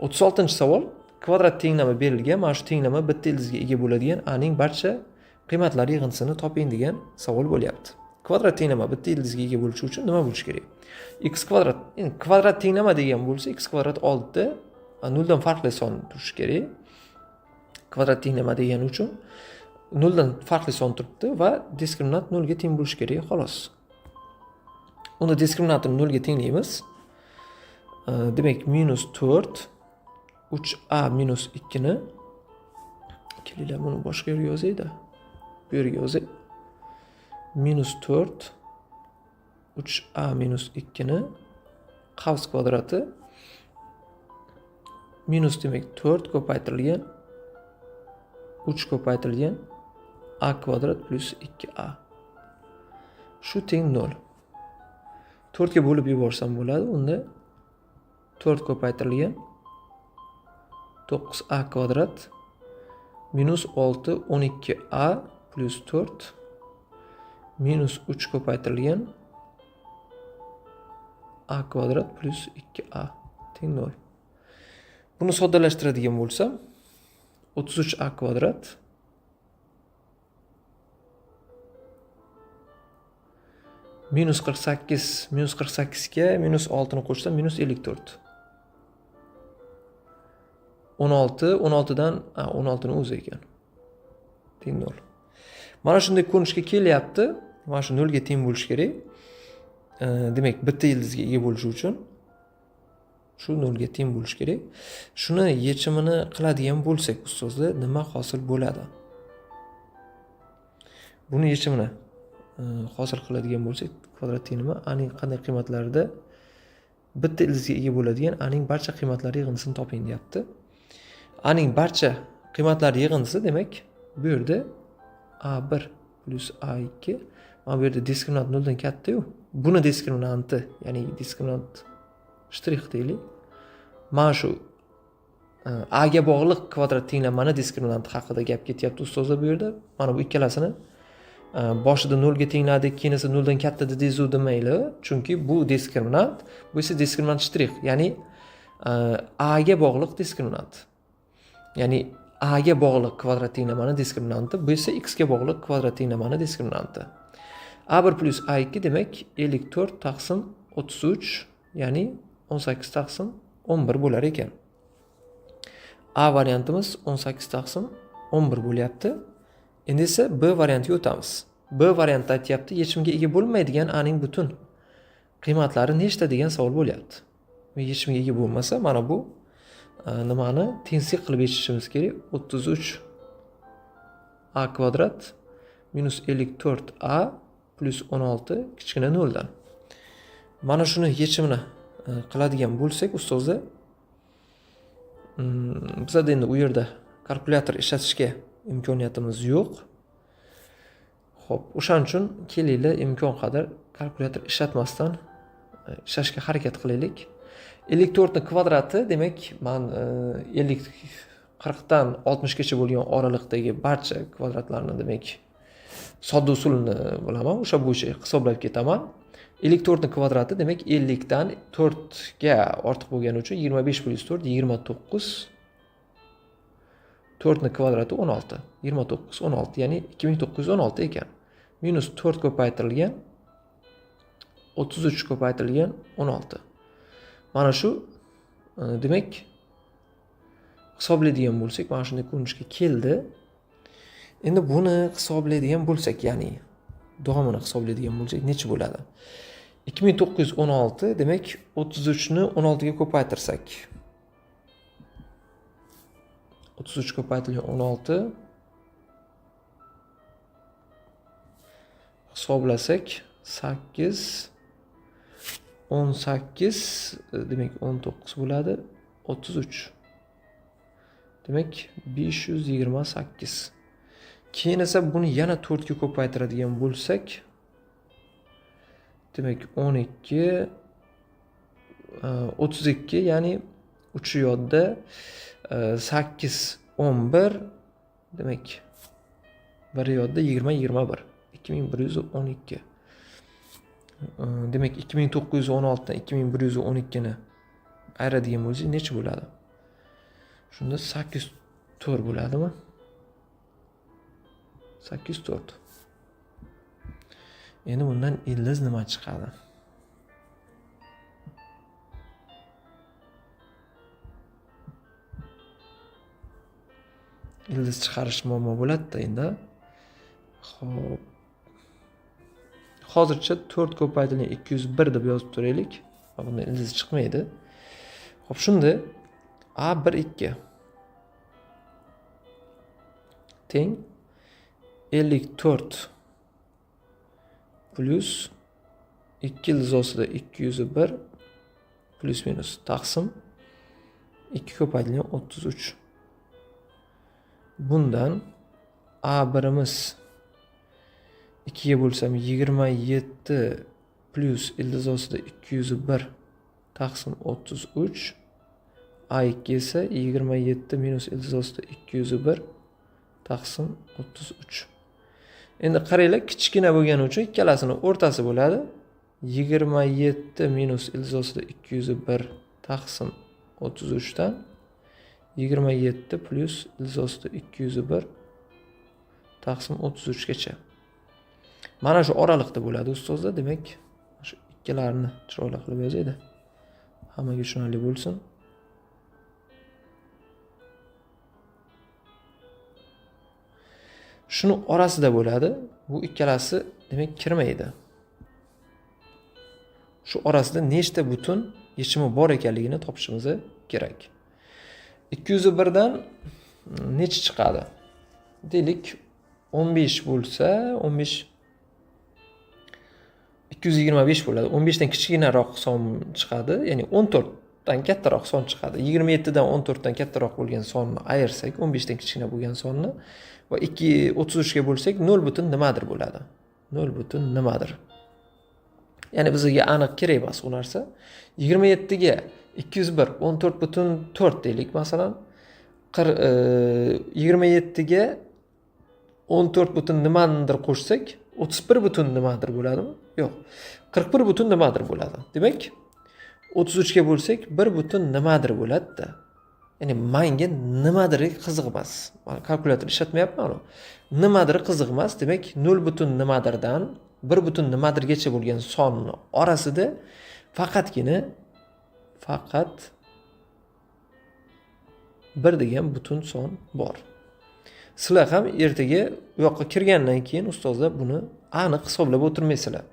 36-savol. Kvadrat tenglama berilgan. Mana shu tenglama bitta ildizga ega bo'ladigan a ning barcha qiymatlari yig'indisini toping degan savol bo'lyapti. Kvadrat tenglama bitta ildizga ega bo'lishi uchun nima bo'lishi kerak? X kvadrat, endi kvadrat tenglama degan bo'lsa, x kvadrat oldida noldan farqli son turishi kerak. Kvadrat tenglama degani uchun noldan farqli son turibdi va diskriminant nolga teng bo'lishi kerak, xolos. Unda diskriminantni nolga tenglaymiz. Demak, minus 4 3a minus 2 ni kelinglar, buni boshqa yerga yozayda. Bu yerga yozay. Minus 4 3a minus 2 ni qavs kvadrati minus demak 4 ko'paytirilgan 3 ko'paytirilgan a kvadrat plus 2a. Shu teng 0. 4 ga bo'lib yuborsam bo'ladi. Unda 4 ko'paytirilgan 9a kvadrat minus 6 12a plus 4 minus 3 ko'paytirilgan a kvadrat plus 2a teng 0. Buni soddalashtiradigan bo'lsam 33a kvadrat minus 48 minus 48 ga minus 6 ni qo'shsam minus 54. 16, 16 dan, 16 ni o'zi ekan. Teng 0. Mana shunday ko'rinishga kelyapti. Mana shu 0 ga teng bo'lishi kerak. Demak, bitta ildizga ega bo'lishi uchun shu 0 ga teng bo'lishi kerak. Shuni yechimini qiladigan bo'lsak, ustozlar, nima hosil bo'ladi? Buni yechimini hosil qiladigan bo'lsak, kvadrat tenglama a ning qanday qiymatlarida bitta ildizga ega bo'ladigan a ning barcha qiymatlari yig'indisini toping deyapti. A ning barcha qiymatlari yig'indisi, demak, bu yerda a1 plus a2, mana bu yerda diskriminant noldan katta-yu. Buni diskriminanti, ya'ni diskriminant shtrix deylik. Mana shu a ga bog'liq kvadrat tenglamani diskriminanti haqida gap ketyapti ustozlar bu yerda. Mana bu ikkalasini boshida nolga tengladik, keyin esa noldan katta dedingiz demanglar, chunki bu diskriminant, bu esa diskriminant shtrix, ya'ni a ga bog'liq diskriminant. Ya'ni a ga bog'liq kvadrat tenglamani diskriminanti, bu esa x ga bog'liq kvadrat tenglamani diskriminanti. A1 plus a2 demak 54 taqsim 33, ya'ni 18 taqsim 11 bo'lar ekan. A variantimiz 18 taqsim 11 bo'lyapti. Endi esa B variantiga o'tamiz. B variantda aytyapti, yechimga ega bo'lmaydigan a ning butun qiymatlari nechta degan savol bo'lyapti. Yechimga ega bo'lmasa, mana bu nimani tensik qilib yechishimiz kerak. 33 a kvadrat minus 54 a plus 16 kichkina noldan. Mana shuni yechimini qiladigan bo'lsak, ustozlar, bizada endi u yerda kalkulyator ishlatishga imkoniyatimiz yo'q. Xo'p, o'shaning uchun kelinglar imkon qadar kalkulyator ishlatmasdan ishlashga harakat qilaylik. 54 ni kvadrati, demak, men 40 dan 60 gacha bo'lgan oraliqdagi barcha kvadratlarni, demak, sodda usulini bilaman, o'sha bo'yicha hisoblab ketaman. 54 ni kvadrati, demak, 50 dan 4 ga ortiq bo'lgani uchun 25 plus 4 29, 4 ni kvadrati 16, 29 16, ya'ni 2916 ekan. Minus 4 ko'paytirilgan 33 ko'paytirilgan 16. Mana shu, demak, hisoblaydigan bo'lsak, mana shunday ko'rinishga keldi. Endi buni hisoblaydigan bo'lsak, ya'ni davomini hisoblaydigan bo'lsak, necha bo'ladi? 2916, demak, 33 ni 16 ga ko'paytirsak. 33 ko'paytirilgan 16 hisoblasak 8 18, demak 19 bo'ladi, 33. Demak 528. Keyin esa buni yana 4 ga ko'paytiradigan bo'lsak, demak 12, 32, ya'ni 3 yodda 8, 11, demak 1 yodda 20, 21, 2112. Demak 2916 dan 2112 ni ayiradigan bo'lsak necha bo'ladi? Shunda 804 bo'ladimi? 804. Endi bundan ildiz nima chiqadi? Ildiz chiqarish muammo bo'ladi-da endi. Xo'p. Hozircha 4 ko'paytirilgan 201 deb yozib turaylik. Bundan ildiz chiqmaydi. Xo'p, shunda A1 2 teng 54 plus 2 ildiz ostida 201 plus minus taqsim 2 ko'paytirilgan 33. Bundan A1'imiz 2 ga bo'lsam 27 plus ildiz ostida 201 taqsim 33. A2 esa 27 minus ildiz ostida 201 taqsim 33. Endi qaranglar, kichkina bo'lgani uchun ikkalasini o'rtasi bo'ladi. 27 minus ildiz ostida 201 taqsim 33 dan 27 plus ildiz ostida 201 taqsim 33 gacha. Mana shu oraliqda bo'ladi ustozlar. Demak, shu ikkalarini chiroyli qilib yozaydi. Hammaga tushunarli bo'lsin. Shuni orasida bo'ladi. Bu ikkalasi demak kirmaydi. Shu orasida nechta butun yechimi bor ekanligini topishimiz kerak. 201 dan necha chiqadi? Deylik 15 bo'lsa, 15 225 bo'ladi. 15 dan kichkinaroq son chiqadi, ya'ni 14 dan kattaroq son chiqadi. 27 dan 14 dan kattaroq bo'lgan sonni ayirsak, 15 dan kichkina bo'lgan sonni va 33 ga bo'lsak 0 butun nimadir bo'ladi. 0 butun nimadir. Ya'ni bizga aniq kerak emas u narsa. 27 ga 201 14.4 deylik masalan. 27 ga 14 butun nimadir qo'shsak 31 butun nimadir bo'ladimi? Yo'q. 41 butun nimadir bo'ladi. Demak, 33 ga bo'lsak 1 butun nimadir bo'ladi-da. Ya'ni menga nimadir qiziq emas. Men kalkulyator ishlatmayapman-ku. Nimadir qiziq emas. Demak, 0 butun nimadirdan 1 butun nimadirgacha bo'lgan sonni orasida faqatgina faqat 1 degan butun son bor. Sizlar ham ertaga u yoqqa kirgandan keyin ustozlar buni aniq hisoblab o'tirmaysizlar.